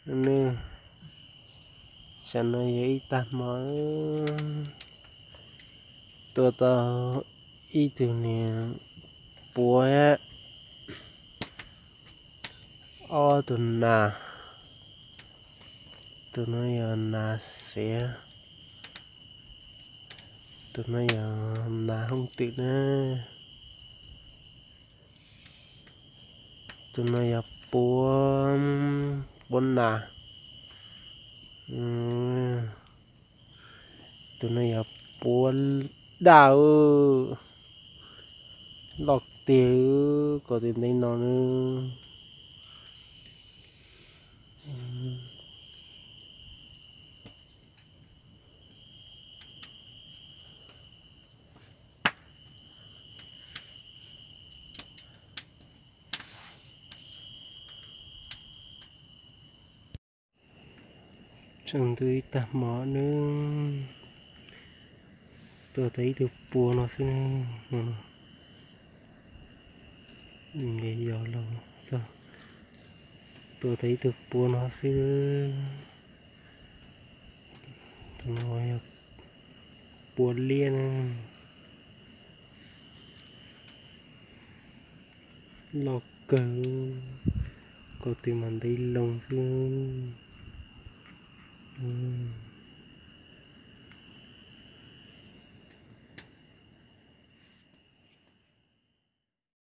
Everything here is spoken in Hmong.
Nws, tam no yog ib tag hmo, tua tau ib tug niag puav, ob tug nas, tus no yog nas xiav, tus no yog nas hooj twm na, tus no yog puav, puav nas, tus no yog puav daj, loj tiag, kaus tus ntev no na. Tsaus ntuj ib tag hmo na, tua tau ib tug puav no xwb na. Yog los txog, tua tau ib tug puav no xwb. Tus no yog puav liab na, loj kawg, kaus tus mas ntev loo xwb.